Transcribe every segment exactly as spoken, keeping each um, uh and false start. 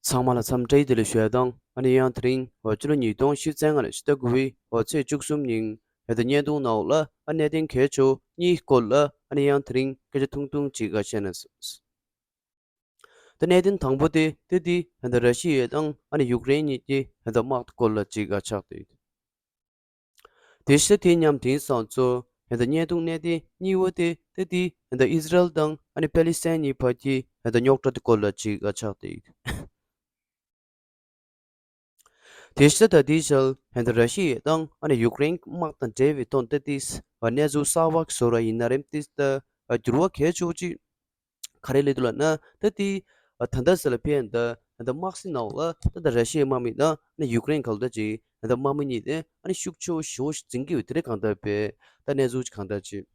ཚང་མ་ལ་འཚམས་འདྲི་བདེ་ལེགས་ཞུ་ཡ་དང་། ཨ་ནི་ཡང་དེ་རིང་འོ་སྤྱི་ལོ་ཉིས་སྟོང་ཉི་ཤུ་རྩ་ལྔ་ནས་ཕྱི་ཟླ་དགུ་པའི་འོ་ཚེས་བཅུ་གསུམ་ཉིན་ཡ་ད་བརྙན་ཐུང་ནང་ལ་ཨ་གནད་དོན་གལ་ཆེ་བོ་གཉིས་སྐོར་ལ་ཨ་ནི་ཡང་དེ་རིང་སྐད་ཆ་ཐུང་ཐུང་ཅིག་ཨ་བཤད་ན། ད་གནད་དོན་དང་པོ་དེ་དེ་དེ་ཡ་ད་ར་ཤི་ཡ་དང་ཨ་ནི་ཡུཀ་རེན་གཉིས་ཀྱི་ཡ་ད་དམག་སྐོར་ལ་ཅིག་ཨ་ཆགས་ཏེ། དེ་བཞིན་དེ་མཉམ་དེང་སང་ཚོ་ཡ་ད་བརྙན་ཐུང་གནད་དོན་གཉིས་པ་དེ་དེ་དེ་ཡ་ད་ཨི་ཟི་རལ་དང་ཨ་ནི་པེ་ལི་སི་ཐན་གཉིས་བར་གྱི་ཡ་ད་རྙོག་དྲ་དེ་སྐོར་ལ་ཅིག་ཨ་ཆགས་ཏེ། དེ་བཞིན་ད་དེའི་ཞལ་ཡ་ད་ར་ཤི་ཡ་དང་ཨ་ནི་ཡུཀ་རེན་དམག་དང་འབྲེལ་བའི་དོན་དེ་དེ་གནས་ཚུལ་གསར་པ་ཞིག་བཟོ་ར་ཡིན་ན་རེམ་དེ་ད་འགྱུར་བ་གལ་ཆེ་བོ་ཅིག་ག་རེ་སླེབས་འདུག་ལབ་ན། ད་དེ་ད་ལྟ་ཟེར་ལ་ཕན་ད་ད་དམག་སྲིད་ནང་ལ་ད་ད་ར་ཤི་ཡའི་དམག་མི་དང་ཨ་ནི་ཡུཀ་རེན་ག་ལ་ད་ཅིག་ད་དམག་མི་གཉིས་དེ་ཨ་ནི་ཤུགས་ཆེ་བོ་ཞེ་བོ་ཞིག་འཛིང་གི་ཡོད་དེ་རེད། གང་ལྟར་བས་ད་གནས་ཚུལ་ཅིག་གང་ལྟར་ཅིག་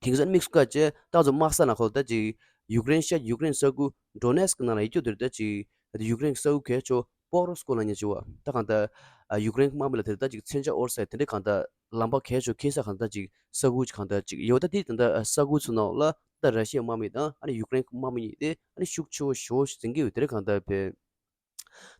དེང་སང་དམིགས་སུ་བཀར་བྱས་ད་ཚོ་དམག་ས་ནང་ཁོ་ད་ཅིག་ཡུཀ་རེན་ཤ་ཡུཀ་རེན་ས་ཁུལ་ཌོ་ནེ་སི་ཀི་ནང་ལ་ཡོད་རྒྱུ་དེ་རེད། ད་ཅིག་ད་ཡུཀ་རེན་ས་ཁུལ་གལ་ཆེ་བོ་པོ་རོ་སི་ཀོ་ལབ་མཁན་ཅིག་བ། ད་གང་ལྟར་ཡུཀ་རེན་དམག་མི་ལ་དེ་རེད། ད་ཅིག་མཚོན་ཆ་དབོར་ས་དེ་འདྲ་གང་ལྟར་ལམ་པ་གལ་ཆེ་བོ་འཁེལ་ས་གང་ལྟར་ཅིག་ས་ཁུལ་ཅིག་གང་ལྟར་ཅིག་ཡོད། ད་དེ་ད་ལྟ་ས་ཁུལ་ཚོ་ནང་ལ་ད་ར་ཤི་ཡའི་དམག་མི་དང་ཨ་ནི་ཡུཀ་རེན་དམག་མི་གཉིས་དེ་ཨ་ནི་ཤུགས་ཆེ་བོ་ཞེ་བོ་ཞིག་འཛིང་གི་ཡོད་དེ་རེད། གང་ལྟར་བས་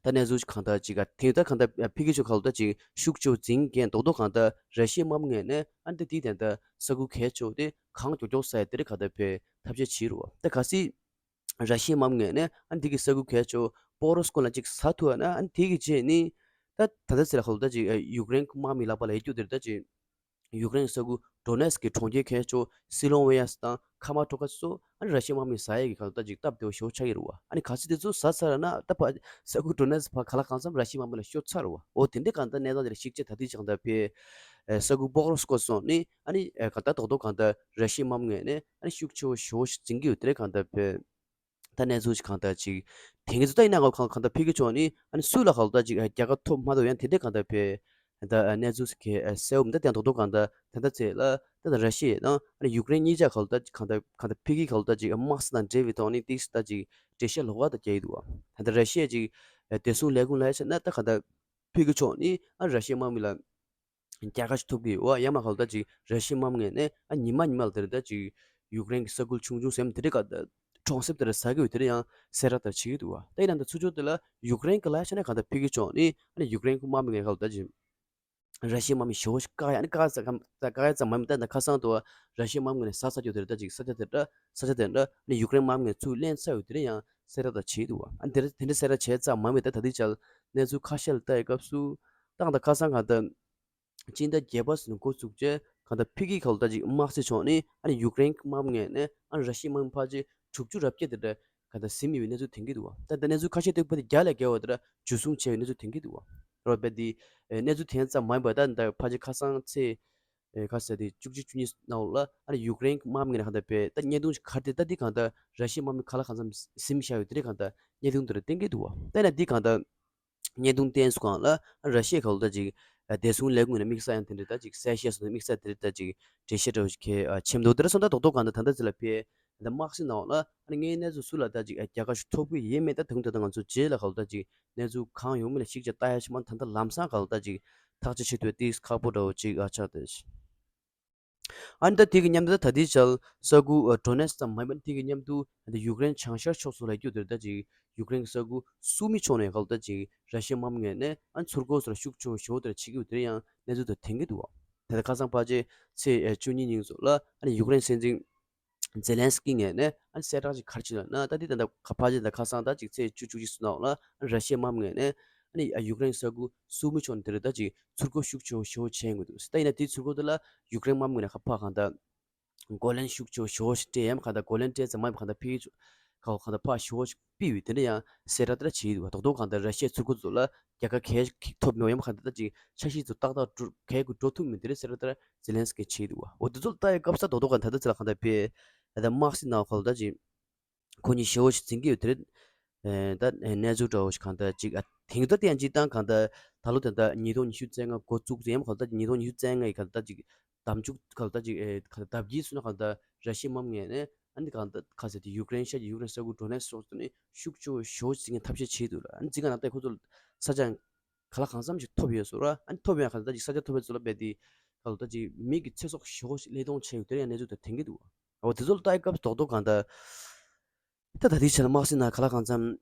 ད་གནས་ཚུལ་ཅིག་གང་ལྟར་ཅིག་ག་དེ་ད་གང་ལྟར་ཕ་གི་ཆོས་ག་ལ་ད་ཅིག་ཤུགས་ཆེ་བོ་འཛིང་མཁན་རྡོག་རྡོག་གང་ལྟར་ར་ཤི་ཡའི་དམག་མི་ངོས་ནས་ཨ་ནི་ད་དེ་ད་ལྟ་ས་ཁུལ་གལ་ཆེ་བོ་དེ་གང་མགྱོགས་མགྱོགས་ས་ཡ་དེ་རེད། གང་ལྟར་བས་ཐབས་ཤེས་བྱེད་རུ་བ། ད་གལ་སྲིད་ར་ཤི་ཡའི་དམག་མི་ངོས་ནས་ཨ་ནི་དེ་གི་ས་ཁུལ་གལ་ཆེ་བོ་པོ་རོ་སི་ཀོ་ལ་ཅིག་ཟ་ཐུབ་ན། ཨ་ནི་དེ་གི་རྗེས་ནི་ད་ད་ལྟ་ཟེར་ལ་ཁ་ལོ་ད་ཅིག་ཡུཀ་རེན་དམག་མི་ལག་པ་ལ་ཡོད་རྒྱུ་དེ་རེད། ད་ཅིག་ཡུཀ་རེན་ས་ཁུལ་ཌོ་ནེ་སི་ཀི་གྲོང་ཁྱེར་གལ་ཆེ་བོ་སི་ལོ་ཝེ་ཡ་སི་དང་ཁ་མ་ཊོ་ཁ་སོགས་ཨ་ནི་ར་ཤི་ཡའི་དམག་མི་ཟ་ཡས་ཀྱི་ག་ལ་ད་ཅིག་སྟབས་བདེ་བོ་ཞེ་བོ་ཆགས་ཀྱི་རེད་བ། ཨ་ནི་གལ་སྲིད་དེ་ཚོ་ཟ་ཚར་ན་ད་ཕ་ས་ཁུལ་ཌོ་ནེ་སི་ཕ་ག་ལ་གང་འཚམ་ར་ཤི་ཡའི་དམག་མི་ལ་ཤོར་ཚར་བ། འོ་དེ་འདྲའི་གང་ལྟར་གནས་སྟངས་དེ་ལ་གཞིགས་བྱས་ད་དེ་ཅིག་གང་ལྟར་བས་ས་ཁུལ་པོ་རོ་སི་ཀོ་སོགས་ནི་ཨ་ནི་གང་ལྟར་རྡོག་རྡོག་གང་ལྟར་ར་ཤི་ཡའི་དམག་མི་ངོས་ནས་ཨ་ནི་ཤུགས་ཆེ་བོ་ཞེ་བོ་ཞིག་འཛིང་གི་ཡོད་དེ་རེད། གང་ལྟར་བས་ད་གནས་ཚུལ་ཅིག་གང་ལྟར་ཅིག་དེང་གི་ཚོ་ད་ཡིན་ན་ང་གང་ལྟར་ཕ་གི་ཕྱོགས་ནི་ཨ་ནི་སུ་ལ་གང་ལྟར་ཅིག་རྒྱལ་ཁ་ཐོབ་མ་ཐོབ་ཡང་དེ་འདྲའི་གང་ལྟར་བས་ད་གནས་ཚུལ་ཅིག་གསལ་བོ་མི་འདུག་དེ་ཡང་རྡོག་རྡོག་གང་ལྟར་ད་ལྟ་ཚེ་ལ་ད་ད་ར་ཤི་ཡ་དང་ཨ་ནི་ཡུཀ་རེན་གཉིས་ཆ་གང་ལྟར་གང་ལྟར་གང་ལྟར་ཕ་གི་གང་ལྟར་ཅིག་དམག་སྲིད་དང་འབྲེལ་བའི་ཐོག་ནས་ཏིག་ཙམ་ད་ཅིག་འགྲེལ་བཤད་ལོགས་ཀ་ད་རྒྱག་གི་འདུག་ད་ལྟ་ར་ཤི་ཡ་ཅིག་བདེ་སྲུང་ལས་ཁུངས་ལ་ཡ་བྱས་ན་ད་གང་ལྟར་ཕ་གི་ཕྱོགས་ནི་ཨ་ར་ཤི་ཡའི་དམག་མི་ལ་རྒྱལ་ཁ་ཞིག་ཐོབ་ཀྱི་ཡོད་བ། ཡང་མ་གང་ལྟར་ཅིག་ར་ཤི་ཡའི་དམག་མི་ངོས་ནས་ཨ་ཉི་མ་ཉི་མ་ལ་དེར་ད་ཅིག་ཡུཀ་རེན་གྱི་ས་ཁུལ་ཆུང་ཆུང་ཟེར་མི་དེ་འདྲ་ག་ད་གྲོང་གསེབ་དེར་ཟ་གི་ཡོད། དེ་འདྲ་ཡང་གསལ་བསྒྲགས་དེ་བྱེད་ཀྱི་འདུག་བ། ད་ཡིན་ན་ད་ཚུར་ཕྱོགས་དེ་ལ་ཡུཀ་རེན་གྱི་ལ་ཤ་ན་གང་ལྟར་ཕ་གི་ཕྱོགས་ནི་ཨ་ནི་ཡུཀ་རེན་གྱི་དམག་མི་ངོས་གང་ལྟར་ཅིག་ར་ཤི་ཡའི་དམག་མི་ཞེ་པོ་ཞིག་བཀག་ཡ་ནི་བཀག་ཡ་ཙམ་བཀག་ཡ་ཙམ་མ་ཡིན་པ། ད་ཁ་སང་དུ་ར་ཤི་ཡའི་དམག་མི་ངོས་ནས་ཟ་ཚར་རྒྱུ་དེར་ད་ཅིག་ས་ཆ་དེ་འདྲ་ས་ཆ་དེ་འདྲ་ནི་ཡུཀ་རེན་དམག་མི་ངོས་ཚུར་ལེན་ཚར་ཡོད། དེ་འདྲ་ཡང་གསལ་བསྒྲགས་དེ་བྱེད་ཀྱི་འདུག་བ། ཨ་ནི་དེ་འདྲ་གསལ་བསྒྲགས་བྱས་ཙམ་མ་ཡིན་པ། ད་ད་ལྟའི་ཆར་གནས་ཚུལ་ཁ་ཤས་ལ་ལྟ་ཡི་སྐབས་སུ་ད་གང་ལྟར་ཁ་སང་གང་ལྟར་སྤྱི་ཟླ་བརྒྱད་པ་ཙམ་ནས་འགོ་བཙུགས་བྱས་གང་ལྟར་ཕ་གི་གང་ལྟར་ཅིག་དམག་སྲིད་ཕྱོགས་ནས་ཨ་ནི་ཡུཀ་རེན་དམག་མི་ངོས་ནས་ཨ་ནི་ར་ཤི་ཡའི་དམག་མི་ཕལ་ཆེར་དྲུག་ཅུ་རེ་བརྒྱད་དེ་འདྲ་གང་ལྟར་ཟིན་ཡོད་པའི་གནས་ཚུལ་ཐོན་གྱི་འདུག་བ། ད་ལྟ་གནས་ཚུལ་ཁ་ཤས་ཐོན་པ་དེ་བརྒྱ་ལས་བརྒལ་བ་དེ་འདྲ་འཇུ་བཟུང་བྱས་པའི་གནས་ཚུལ་ཐོན་གྱི་འདུག་བ། རོ་བེ་དེ་གནས་ཚུལ་དེ་ཙམ་མ་ཡིན་པ། ད་ད་ཕལ་ཆེར་ཁ་སང་ཚེས་ཨེ་ཁ་ས་དེ་བཅུ་གཅིག་བཅུ་གཉིས་ནང་ལ་ཨ་ནི་ཡུཀ་རེན་དམག་མི་ངོས་ནས་གང་ལྟར་བས་ད་བརྙན་ཐུང་ཞིག་གར་ཏེ། ད་འདི་གང་ལྟར་ར་ཤི་ཡའི་དམག་མི་ག་ལ་གང་འཚམ་ཟིན་བཞག་ཡོད་དེ་འདྲ་གང་ལྟར་བརྙན་ཐུང་དེ་འདྲ་བསྟན་གྱི་འདུག་བ། ད་ཡིན་ན་འདི་གང་ལྟར་བརྙན་ཐུང་བསྟན་སོང་གང་ལ་ཨ་ར་ཤི་ཡ་གང་ལྟར་ཅིག་བདེ་སྲུང་ལས་ཁུངས་ནས་དམིགས་བསལ་ཡང་དེ་འདྲ་ད་ཅིག་གསལ་བཤད་སོགས་དམིགས་བསལ་དེ་འདྲ་ད་ཅིག་འགྲེལ་བཤད་འདྲ་བོ་ཞིག་གལ་ཆེན་པོ་འདུག་དེ་འདྲ་སོང་ད་རྡོག་རྡོག་གང་ལྟར་ད་ལྟ་ཚེ་ལ་ཕེ་ད་དམག་སྲིད་ནང་ལ་ཨ་ནི་ངའི་གནས་ཚུལ་སུ་ལ་ད་ཅིག་རྒྱལ་ཁ་ཞིག་ཐོབ་ཀྱི་ཡོད་མེད་ད་དུང་ད་ལྟ་ང་ཚོ་རྗེས་ལ་གང་ལྟར་ཅིག་གནས་ཚུལ་གང་ཡོང་མིན་ལ་གཞིགས་བྱས་ལྟ་ཡ་ཞིག་མ། ད་ལྟ་ལམ་སང་གང་ལྟར་ཅིག་ཐག་གཅོད་བྱེད་ཐུབ་ཏིག་ཁག་པོ་འདྲ་བོ་ཅིག་ཨ་ཆགས་ཏེ། ཨ་ནི་ད་དེ་གི་མཉམ་དུ་ད་ལྟའི་ཆར་ས་ཁུལ་ཌོ་ནེ་སི་ཙམ་མ་ཡིན་པར་དེ་གི་མཉམ་དུ་ད་ཡུཀ་རེན་བྱང་ཤར་ཕྱོགས་སུ་ལ་རྒྱུ་དེར་ད་ཅིག་ཡུཀ་རེན་གྱི་ས་ཁུལ་སུ་མི་ཕྱོགས་ནས་གང་ལྟར་ཅིག་ར་ཤི་ཡའི་དམག་མི་ངོས་ནས་ཨ་ནི་ཚུར་རྒོལ་སོགས་ལ་ཤུགས་ཆེ་བོ་ཞེ་པོ་དེར་བྱེད་ཀྱི་ཡོད། དེར་ཡང་གནས་ཚུལ་དེ་ཐོན་གྱི་འདུག་བ། ད་ལྟ་ཁ་སང་ཕལ་ཆེར་ཚེས་བཅུ་གཉིས་ཉིན་སོགས་ལ་ཨ་ནི་ཡུཀ་རེན་སྲིད་འཛིན་ཛེ་ལན་སི་ཀི་ངོས་ནས་ཨ་ནི་གསལ་བསྒྲགས་ཤིག་ག་རེ་བྱས་ལབ་ན། ད་འདི་ད་ལྟ་ཁ་ཕལ་ཆེར་ད་ཁ་སང་ད་ཅིག་ཚེས་བཅུ་བཅུ་གཅིག་སོགས་ནང་ལ་ཨ་ནི་ར་ཤི་ཡའི་དམག་མི་ངོས་ནས་ཨ་ནི་ཡུཀ་རེན་ས་ཁུལ་སུ་མི་ཕྱོགས་ནས་དེར་ད་ཅིག་ཚུར་རྒོལ་ཤུགས་ཆེ་བོ་ཞེ་པོ་བྱེད་ཀྱི་འདུག་ད་ཡིན་ན་དེའི་ཚུར་རྒོལ་དེ་ལ་ཡུཀ་རེན་དམག་མི་ངོས་ནས་ཁ་ཕར་གང་ལྟར་རྒོལ་ལན་ཤུགས་ཆེ་བོ་ཞེ་པོ་ཞིག་སྤྲད། ཡང་གང་ལྟར་རྒོལ་ལན་སྤྲད་ཙམ་མ་ཡིན་པར་གང་ལྟར་ཕི་ཁ་ཁ་ཕར་ཞེ་པོ་ཞིག་སྤྲད་ཡོད། དེ་འདྲ་ཡང་གསལ་བསྒྲགས་དེ་འདྲ་བྱས་ཡོད་འདུག་རྡོག་རྡོག་གང་ལྟར་ར་ཤི་ཡ་ཚུར་རྒོལ་ཚོ་ལ་རྒྱལ་ཁ་གས་ཐོབ་མེད་པ། ཡང་གང་ལྟར་ད་ཅིག་འཆར་གཞི་ཚོ་ཏག་ཏག་འགྲོ་གས་གུ་འགྲོ་ཐུབ་མེད། དེ་འདྲ་གསལ་བསྒྲགས་དེ་འདྲ་ཛེ་ལན་སི་ཀི་བྱས་འདུག་འོ་དེ་ཚོ་ལ་ལྟ་ཡི་སྐབས་སུ་རྡོག་རྡོག་གང་ལྟར་ད་ལྟ་ཚེ་ལ་གང་ལྟར་བས་ད་དམག་སྲིད་ནང་གང་ལྟར་ཅིག་ཁོ་གཉིས་ཞེ་པོ་ཞིག་འཛིང་གི་ཡོད་དེ་རེད། ཨེ་ད་གནས་ཚུལ་འདྲ་བོ་ཞིག་གང་ལྟར་ཅིག་ཨ་དེང་དུ་ད་ཡང་ཅིག་ད་གང་ལྟར་ད་ལོ་ད་ལྟ་ཉིས་སྟོང་ཉི་ཤུ་རྩ་ལྔ་འགོ་བཙུགས་ཚེ་ཡང་གང་ལྟར་ཉིས་སྟོང་ཉི་ཤུ་རྩ་ལྔ་ཡི་གང་ལྟར་ཅིག་འདེམས་ཤོག་གང་ལྟར་ཅིག་ཨེ་གང་ལྟར་ལྡབ་བརྒྱད་སོང་ན་གང་ལྟར་ར་ཤི་ཡའི་དམག་མི་ངོས་ནས་ཨ་ནི་གང་ལྟར་ཁ་གསལ་དེ་ཡུཀ་རེན་ཤར་གྱི་ཡུཀ་རེན་ས་ཁུལ་ཌོ་ནེ་སི་སོགས་སུ་ནས་ཤུགས་ཆེ་བོ་ཞེ་པོ་ཞིག་འཛིང་གི་ཐབས་ཤེས་བྱེད་འདུག་ལ། ཨ་ནི་འཛིང་ག་ན་ལྟ་ཁོ་ཚོ་ས་ཆ་ག་ལ་གང་འཚམ་ཞིག་ཐོབ་ཡོད་ཟེར་ར། ཨ་ནི་ཐོབ་ཡོད་གང་ལྟར་ཅིག་ས་ཆ་ཐོབ་པའི་ཚོ་ལ་རྦད་དེ་གང་ལྟར་ཅིག་མི་གི་ཚེ་སྲོག་ཞེ་པོ་ཞིག་བློས་གཏོང་བྱས་ཡོད། དེ་ཡང་གནས་ཚུལ་དེ་ཐོན་གྱི་འདུག་འོ་དེ་ཚོ་ལ་ལྟ་ཡི་སྐབས་རྡོག་རྡོག་གང་ལྟར་ད་ད་ལྟའི་ཆ་ལ་དམག་སྲིད་ནང་ག་ལ་གང་འཚམ་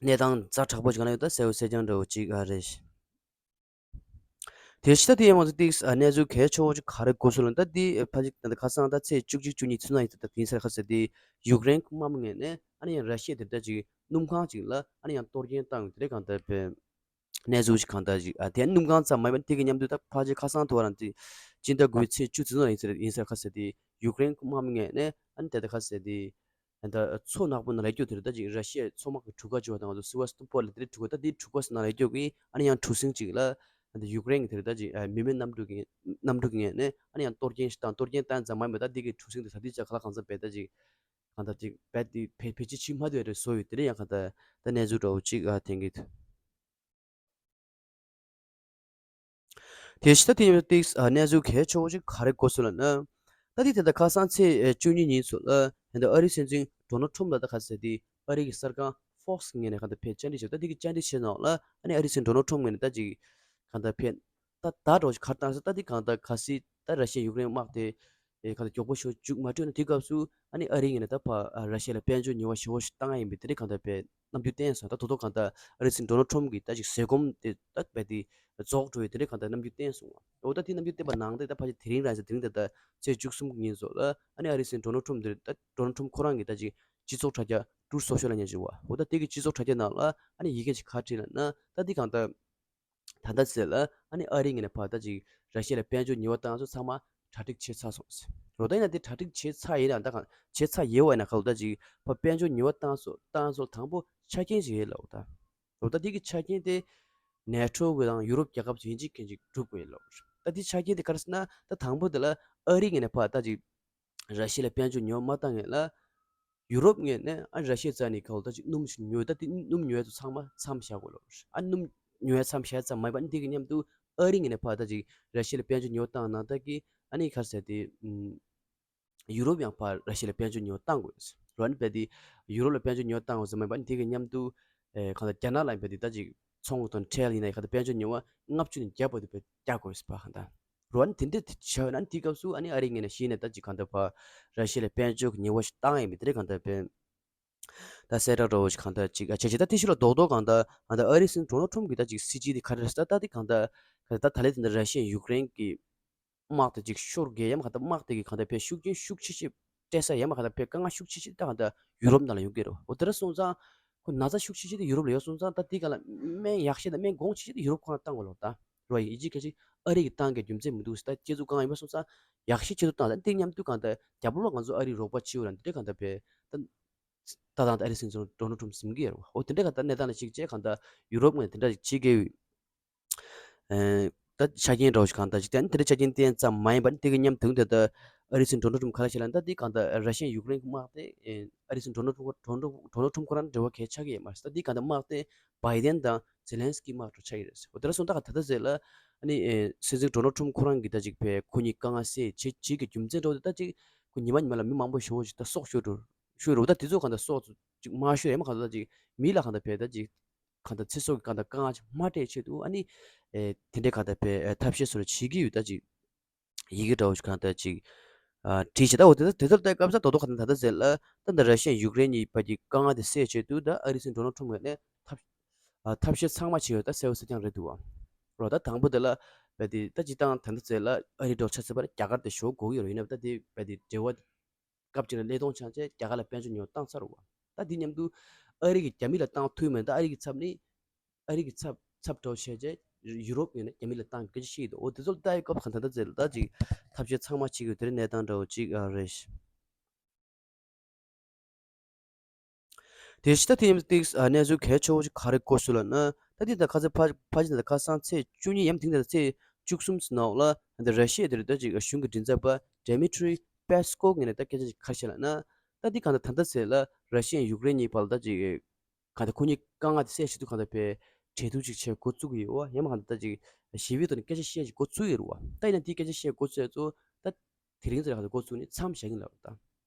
གནས་སྟངས་ཛ་དྲག་པོ་ཞིག་ག་ལ་ཡོད་ད་གསལ་པོ་གསལ་རྐྱང་འདྲ་བོ་ཅིག་ཨ་རེད། དེ་ཕྱི་ད་དེ་ཡང་ང་ཚོ་ཏིག་ཨ་གནས་ཚུལ་གལ་ཆེ་བོ་ཅིག་ག་རེ་གོ་སོང་ལབ་ན། ད་དེ་ཕ་ཅིག་ད་ཁ་སང་ད་ཚེས་བཅུ་གཅིག་བཅུ་གཉིས་ཚུན་ལ་ཡིན་ད་ད་ཡིན་ས་རེད། ཁ་སང་དེ་ཡུཀ་རེན་དམག་མི་ངོས་ནས་ཨ་ནི་ཡང་ར་ཤི་ཡ་དེ་ད་ཅིག་སྣུམ་ཁང་ཅིག་ལ་ཨ་ནི་ཡང་གཏོར་སྐྱོན་བཏང་ཡོད་དེ་རེད། གང་ལྟར་པའི་གནས་ཚུལ་ཅིག་གང་ལྟར་ཅིག་ཨ་དེ་སྣུམ་ཁང་ཙམ་མ་ཡིན་པ་དེ་གི་མཉམ་དུ་ད་ཕལ་ཆེར་ཁ་སང་དུ་བ་རང་དེ་སྤྱི་ཟླ་དགུ་པའི་ཚེས་བཅུ་ཚེས་ནང་ཡིན་ས་རེད། ཡིན་ས་ཁ་ཟེར་དེ་ཡུཀ་རེན་དམག་མི་ངོས་ནས་ཨ་ནི་དེ་ད་ཁ་ཟེར་དེ་ད་མཚོ་ནག་པོ་ནང་ལ་སྐྱོད་དེ་རེད། ད་ཅིག་ར་ཤི་ཡའི་མཚོ་དམག་གི་གྲུ་ཁ་ཅིག་བ་དང་ང་ཚོ་སི་ཝ་སི་ཏོ་པོལ་ལ་དེ་རེད་གྲུ་ཁ། ད་དེའི་གྲུ་ཁ་ནང་ལ་སྐྱོད་གི་ཨ་ནི་ཡང་གྲུ་གཟིངས་ཅིག་ལ་ད་ཡུཀ་རེན་གི་དེ་རེད་ད་ཅིག་མི་མེད་གནམ་གྲུ་གི་གནམ་གྲུ་གི་ངོས་ནས་ཨ་ནི་ཡང་གཏོར་སྐྱོན་ཞིག་བཏང་། གཏོར་སྐྱོན་བཏང་ཙམ་མ་ཡིན་པ་ད་དེ་གི་གྲུ་གཟིངས་དེ་ད་དེ་ཅག་ག་ལ་གང་ཚ་བས་ད་ཅིག་གང་ལྟར་ཅིག་བས་དེ་བེད་བེད་ཅིག་ཕྱིན་མ་ཐུབ་རེད་བཟོ་ཡོད། དེ་རེད་ཡང་གང་ལྟར་ད་གནས་ཚུལ་འདྲ་བོ་ཅིག་ཨ་ཐེངས་གི་དེ་ཕྱི་ད་དེ་ཡང་ཏིག་ཨ་གནས་ཚུལ་གལ་ཆེ་བོ་ཅིག་ག་རེ་གོ་སོང་ལབ་ན། ད་དེ་དེ་ད་ཁ་སང་ཚེས་བཅུ་གཉིས་ཉིན་ཚོ་ལ་དེ་འདྲ་ཨ་རིའི་སྲིད་འཛིན་ཌོ་ནལ་ཁྲོམ་ལ་ད་ག་ཟེར་དེ་ཨ་རི་གི་གསར་ཁང་ཧྥོག་སི་ངོས་ནས་གང་ལྟར་ཕེབས་བཅར་འདྲི་བྱས། ད་དེ་གི་བཅར་འདྲི་བྱས་ནང་ལ་ཨ་ནི་ཨ་རིའི་སྲིད་འཛིན་ཌོ་ནལ་ཁྲོམ་ངོས་ནས་ད་ཅིག་གང་ལྟར་ཕེབས་ད་ད་འགྲོ་ཞིག་གར་བཏང་ས་ད་དེ་གང་ལྟར་ག་སྲིད་ད་ར་ཤི་ཡ་ཡུཀ་རེན་དམག་དེ་གང་ལྟར་མགྱོགས་པོ་ཤོག་བཅུག་མ་སྤྲོད་ན་དེ་སྐབས་སུ་ཨ་ནི་ཨ་རི་ངོས་ནས་ད་ཕ་ར་ཤི་ཡ་ལ་དཔལ་འབྱོར་ཉེས་པ་ཞེ་པོ་ཞིག་བཏང་ཡ་ཡིན་པའི་དེ་རེད་གང་ལྟར་ཕེབས། རྣམ་འགྱུར་བསྟན་སོང་། ད་དོ་དོ་གང་ལྟར་ཨ་རི་སྲིད་འཛིན་ཌོ་ནལ་ཁྲོམ་གྱིས་ད་ཅིག་ཟས་སྐོམ་དེ་ད་རྦད་དེ་རྫོགས་འགྲོ་བའི་དེ་འདྲའི་གང་ལྟར་རྣམ་འགྱུར་བསྟན་སོང་བ། འོ་ད་དེ་རྣམ་འགྱུར་བསྟན་པ་ནང་དེ་ད་ཕལ་ཆེར་དེ་རིང་རང་ཚེ་དེ་རིང་ད་ལྟ་ཚེས་བཅུ་གསུམ་གྱི་ཉིན་སོགས་ལ་ཨ་ནི་ཨ་རི་སྲིད་འཛིན་ཌོ་ནལ་ཁྲོམ་དེ་ད་ཌོ་ནལ་ཁྲོམ་ཁོ་རང་གིས་ད་ཅིག་སྤྱི་ཚོགས་དྲ་རྒྱ་ཊུར་སོ་ཤལ་ལ་ཉན་བཞིན་བ། འོ་ད་དེ་གི་སྤྱི་ཚོགས་དྲ་རྒྱ་ནང་ལ་ཨ་ནི་ཡི་གེ་ཅིག་ག་བྲིས་ལབ་ན་ད་དེ་གང་ལྟར། ད་ལྟ་ཟེར་ལ་ཨ་ནི་ཨ་རི་ངོས་ནས་ཕར་ད་ཅིག་ར་ཤི་ཡ་ལ་དཔལ་འབྱོར་ཉེས་པ་བཏང་ཚོ་ཚང་མ་གྲ་སྒྲིག་བྱས་ཚར་སོང་ཟེར། རོ་ད་ཡིན་ན་དེ་གྲ་སྒྲིག་བྱས་ཚར་ཡིན་ན་ད་གང་བྱས་ཚར་ཡོད་བ་ཡིན་ན་ག་ལ་ད་ཅིག་ཕར་དཔལ་འབྱོར་ཉེས་པ་བཏང་སོང་བཏང་སོང་དང་པོ་ཆ་རྐྱེན་ཞིག་ཡོད་ལ། འོ་ད་རོ་ད་དེ་གི་ཆ་རྐྱེན་དེ་ནེ་ཊོ་གི་དང་ཡུ་རོབ་རྒྱལ་ཁབ་ཚོ་ཡིན་གཅིག་མིན་གཅིག་སྒྲུབ་དགོས་ལ། ད་དེ་ཆ་རྐྱེན་དེ་ག་རེ་ཟེར་ན་ད་དང་པོ་དེ་ལ་ཨ་རི་ངོས་ནས་ཕར་ད་ཅིག་ར་ཤི་ཡ་ལ་དཔལ་འབྱོར་ཉོ་མ་བཏང་ངེས་ལ། ཡུ་རོབ་ངོས་ནས་ཨ་ར་ཤི་ཡའི་རྩ་ནས་ག་ལ་ད་ཅིག་སྣུམ་ཞིག་ཉོས། ད་དེ་སྣུམ་ཉོ་ཡ་ཚོ་ཚང་མ་མཚམས་བཞག་དགོས་ལོ། ཨ་སྣུམ་ཉོ་ཡ་མཚམས་བཞག་ཙམ་མ་ཡིན་པ་ཨ་ནི་དེ་གི་མཉམ་དུ་ཨ་རི་ངོས་ནས་ཕར་ད་ཅིག་ར་ཤི་ཡ་ལ་དཔལ་འབྱོར་ཉོ་བཏང་ན་ད་གི་ཨ་ནི་ག་རེ་ཟེར་དེ་ཡུ་རོབ་ཡང་ཕར་ར་ཤི་ཡ་ལ་དཔལ་འབྱོར་ཉོ་བཏང་དགོས་རོ། ཨ་ནི་བས་དེ་ཡུ་རོབ་ལ་དཔལ་འབྱོར་ཉོ་བཏང་དགོས་ཙམ་མ་ཡིན་པ་ཨ་ནི་དེ་གི་མཉམ་དུ་ཨེ་གང་ལ་རྒྱ་ནག་ལ་ཡིན་པ་དེ་ད་ཅིག་ཚོང་དང་ཁྲལ་ཡིན་ན་ཡང་ག་ད་དཔལ་འབྱོར་ཉོ་བ་ལྔ་བཅུ་ནས་བརྒྱ་བར་དུ་བས་རྒྱག་དགོས་པ་གང་ལྟར། རོ་ཨ་ནི་དེ་འདྲ་དེ་བྱས་ན་དེའི་སྐབས་སུ་ཨ་ནི་ཨ་རི་ངོས་ནས་གཞི་ནས་ད་ཅིག་གང་ལྟར་ཕར་ར་ཤི་ཡ་ལ་དཔལ་འབྱོར་གྱི་ཉེས་པ་ཞིག་བཏང་ཡིན་པའི་དེ་རེད་གང་ལྟར་བས། ད་གསལ་བསྒྲགས་འདྲ་བོ་ཞིག་གང་ལྟར་ཅིག་ཨ་བྱས་བྱས་ད་དེ་ཕྱི་ལ་རྡོག་རྡོག་གང་ལྟར་གང་ལྟར་ཨ་རི་སྲིད་འཛིན་ཌོ་ནལ་ཁྲོམ་གྱི་ད་ཅིག་སྲིད་ཇུས་དེ་ག་རེ་རེད་ཟེར་ད་ད་དེ་གང་ལྟར་གང་ལྟར་ད་ད་ལན་དེ་འདྲ་ར་ཤི་ཡ་ཡུཀ་རེན་གྱི་དམག་དེ་ཅིག་ཤོར་དགོས་ཡ་མ་གང་ལྟར་དམག་དེ་གི་གང་ལྟར་ཕར་ཤུགས་རྐྱེན་ཤུགས་ཆེ་ཤོས་སྤྲད་ས་ཡ་མ་གང་ལྟར་ཕར་དཀའ་ངལ་ཤུགས་ཆེ་ཤོས་ད་གང་ལྟར་ཡུ་རོབ་ནང་ལ་ཡོང་གི་རེད། འོ་དེ་འདྲ་སོང་ཙང་ཁོ་ན་ཚ་ཤུགས་ཆེ་ཤོས་དེ་ཡུ་རོབ་ལ་ཡོད་སོང་ཙང་ད་དེ་ག་ལ་སྨན་ཡག་ཤོས་དང་སྨན་གོང་ཆེ་ཤོས་དེ་ཡུ་རོབ་ཁོ་རང་བཏང་དགོས་ལོ། ད་རོ་ཡི་ཅི་ཁ་ཅིག་ཨ་རི་གི་བཏང་གི་རྒྱུ་མཚན་མི་འདུག་ཟེར། ད་སྤྱི་ཚོགས་གང་ཡིན་པ་སོང་ཙང་ཡག་ཤོས་ཆེད་དུ་བཏང་ད་དེ་མཉམ་དུ་གང་ལྟར་རྒྱབ་ལོགས་ང་ཚོ་ཨ་རི་རོགས་པ་བྱེད་འོ་ར་འདི་འདྲ་གང་ལྟར་བས་ད། ད་དང་ད་ཨ་རི་སྲིད་འཛིན་ཌོ་ནལ་ཁྲོམ་ཟིན་གི་ཡོད་རེད་བ། འོ་དེ་འདྲ་གང་ལྟར་གནས་སྟངས་ལ་གཞིགས་བྱས་གང་ལྟར་ཡུ་རོབ་ངོས་དེ་འདྲ་ཞིག་བྱེད་དགོས་ཡོད། ཨེ་ད་ཆ་རྐྱེན་འདྲ་བོ་ཞིག་གང་ལྟར་ཞིག་བསྟན་དེ་འདྲ་ཆ་རྐྱེན་བསྟན་ཙམ་མ་ཡིན་པར་དེ་གི་མཉམ་དུ་ད་ལྟ་ཨ་རི་སྲིད་འཛིན་ཌོ་ནལ་ཁྲོམ་ག་རེ་བྱས་ལབ་ན་ད་དེ་གང་ལྟར་ར་ཤི་ཡ་ཡུཀ་རེན་གྱི་དམག་དེ་ཨེ་ཨ་རི་སྲིད་འཛིན་ཌོ་ནལ་ཁྲོམ་ཌོ་ནལ་ཁྲོམ་ཁོ་རང་འབྲེལ་བ་གལ་ཆགས་ཀྱི་ཡོད་མ་རེད། ད་དེ་གང་ལྟར་དམག་དེ་བྷའི་ཌེན་དང་ཛེ་ལན་སི་ཀི་དམག་གྲོགས་ཆགས་ཀྱི་རེད་ཟེར། འོ་དེ་འདྲ་སོང་ད་ག་ད་ལྟ་ཟེར་ལ་ཨ་ནི་ཨེ་སྲིད་འཛིན་ཌོ་ནལ་ཁྲོམ་ཁོ་རང་གིས་ད་ཅིག་བས་ཁོ་གཉིས་དཀའ་ངལ་སེལ་བྱེད་བྱེད་ཀྱི་རྒྱུ་མཚན་འདྲ་བོ་དེ་ད་ཅིག་ཁོ་ཉི་མ་ཉི་མ་ལ་མི་མང་པོ་ཞེ་པོ་ཞིག་ད་སྲོག་ཤོར་འགྲོ། ཤོར་རེད་བ། ད་དེ་ཚོ་གང་ལྟར་སྲོག་ཅིག་མ་ཤོར་ཡ་མ་གང་ལྟར་ཅིག་མི་ལ་གང་ལྟར་བས་ད་ཅིག་གང་ལྟར་ཚེ་སྲོག་གི་གང་ལྟར་དཀའ་ངལ་ཅིག་མ་སྤྲད་ཆེད་དུ་ཨ་ནི་ཨེ་དེ་འདྲའི་གང་ལྟར་བས་ཨེ་ཐབས་ཤེས་སོགས་བྱེད་ཀྱི་ཡོད། ད་ཅིག་ཡི་གེ་འདྲ་བོ་ཞིག་གང་ལྟར་ཅིག་ཨ་བྲིས་བྱས་ད་འོ་དེ་ད་དེ་ཚོ་ལྟ་སྐབས་ད་རྡོག་རྡོག་གང་ལྟར་ད་ལྟ་ཟེར་ལ་ད་ད་ར་ཤི་ཡ་ཡུཀ་རེན་གཉིས་བར་གྱི་དཀའ་ངལ་དེ་སེལ་ཆེད་དུ་ད་ཨ་རི་སྲིད་འཛིན་ཌོ་ནལ་ཁྲོམ་ངོས་ནས་ཐབས་ཨ་ཐབས་ཤེས་ཚང་མ་བྱས་ཡོད། ད་གསལ་པོ་གསལ་རྐྱང་རེད་འདུག་བ། རོ་ད་དང་པོ་དེ་ལ་བས་དེ་ད་སྤྱིར་བཏང་ད་ལྟ་ཟེར་ལ་ཨ་རི་འདྲ་བོ་ཆ་ཚང་པ་རྒྱ་གར་དེ་ཞོག་དགོས་ཀྱི་ཡོད་རེད། ཡིན་ན་ད་དེ་བས་དེ་འབྲེལ་བ་སྐབས་གཅིག་ལ་བརླས་གཏོང་བྱས་བྱས་རྒྱ་གར་ལ་དཔལ་འབྱོར་ཉོ་བཏང་ཚར་བ། ད་དེ་མཉམ་དུ་ཨ་རི་གིས་རྒྱ་མི་ལ་བཏང་ཐུབ་མེད། ད་ཨ་རི་གི་ཚབ་ནི་ཨ་རི་གི་ཚབ་ཚབ་འདྲ་བོ་བྱས་བྱས་ཡུ་རོབ་ངོས་ནས་རྒྱ་མི་ལ་བཏང་སྐད་ཆ་བཤད་ཡོད་འདུག་འོ་དེ་ཚོ་ལ་ལྟ་ཡི་སྐབས་གང་ལྟར་ད་ཟེར་ལ་ད་ཅིག་ཐབས་ཤེས་ཚང་མ་བྱེད་དགོས་དེ་རིང་གནས་སྟངས་འདྲ་བོ་ཅིག་ཨ་རེད། དེ་ཕྱི་ད་དེ་ཡིན་ཏིག་ཨ་གནས་ཚུལ་གལ་ཆེ་བོ་ཅིག་ག་རེ་གོ་སོང་ལབ་ན། ད་དེ་ད་ཁ་ཚ་ཕ་ཕ་ཅིག་ད་ཁ་སང་ཚེས་བཅུ་གཉིས་ཡམ་དེང་ད་ཚེས་བཅུ་གསུམ་ནང་ལ་ད་ར་ཤི་ཡ་དེ་རེད། ད་ཅིག་གཞུང་གི་མགྲིན་ཚབ་པ་ཌེ་མི་ཊི་རི་པེ་སི་ཀོབ་ངོས་ནས་ད་སྐད་ཆ་ཅིག་ག་རེ་བཤད་ལབ་ན། ད་དེ་གང་ད་ད་ལྟ་ཚེས་ལ་ར་ཤི་ཡ་ཡུཀ་རེན་གཉིས་བར་ལ་ད་ཅིག་གང་ད་ཁོ་གཉིས་དཀའ་ངལ་དེ་སེལ་ཆེད་དུ་གང་ད་པའི་གྲོས་བསྡུར་ཅིག་བྱེད་འགོ་བཙུགས་ཀྱི་ཡོད་བ། ཡང་མ་གང་ད་ད་ཅིག་ཞི་བའི་ཐོག་ནས་སྐད་ཆ་བཤད་ཅིག་འགོ་བཙུགས་ཡོད་རེད་བ། ད་ཡིན་ན་དེ་སྐད་ཆ་བཤད་འགོ་བཙུགས་ཡོད་ཚོ་ད། དེ་རིང་ཚེ་ལ་ག་ཚོད་འགོ་བཙུགས་ནས་མཚམས་བཞག་གིན་ལབ་རེད་ད།